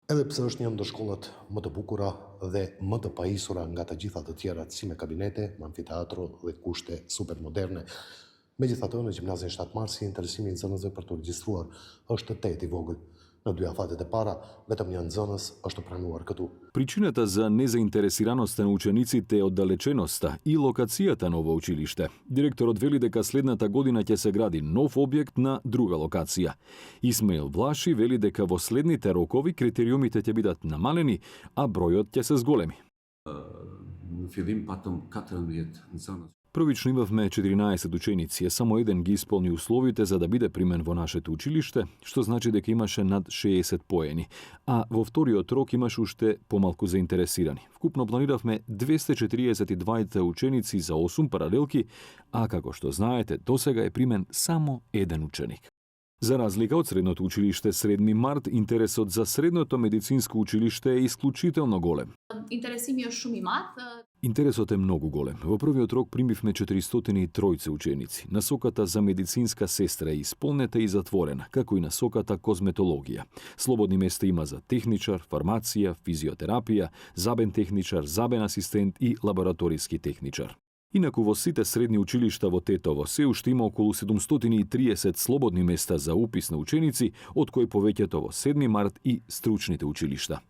Edhe pse është një ndër shkollat më të bukura dhe më të pajisura nga të gjitha të tjerat, si me kabinete, me amfiteatro dhe kushte supermoderne. Megjithatë, në gjimnazin 7 Marsi, interesimi i nxënësve për të regjistruar është tetë i vogël. Në dy afatet e para, vetëm një nxënës është pranuar këtu. Причината за незаинтересираноста на учениците е оддалеченоста и локацијата на ово училиште. Директорот вели дека следната година ќе се гради нов објект на друга локација. Исмаил Влаши вели дека во следните рокови критериумите ќе бидат намалени, а бројот ќе се зголеми. Fillim patëm 14 nxënës. Првично имавме 14 ученици, е само еден ги исполни условите за да биде примен во нашето училиште, што значи дека имаше над 60 поени, а во вториот рок имаше уште помалку заинтересирани. Вкупно планиравме 242 ученици за 8 паралелки, а како што знаете, досега е примен само еден ученик. За разлика од средното училиште 7 март, интересот за средното медицинско училиште е исклучително голем. Интереси ми е shumë i madh. Интересот е многу голем. Во првиот рок примивме 403 ученици. Насоката за медицинска сестра е исполнета и затворена, како и насоката козметологија. Слободни места има за техничар, фармација, физиотерапија, забен техничар, забен асистент и лабораториски техничар. Инаку во сите средни училишта во Тетово се уште има околу 730 слободни места за упис на ученици, од кои повеќето во 7 март и стручните училишта.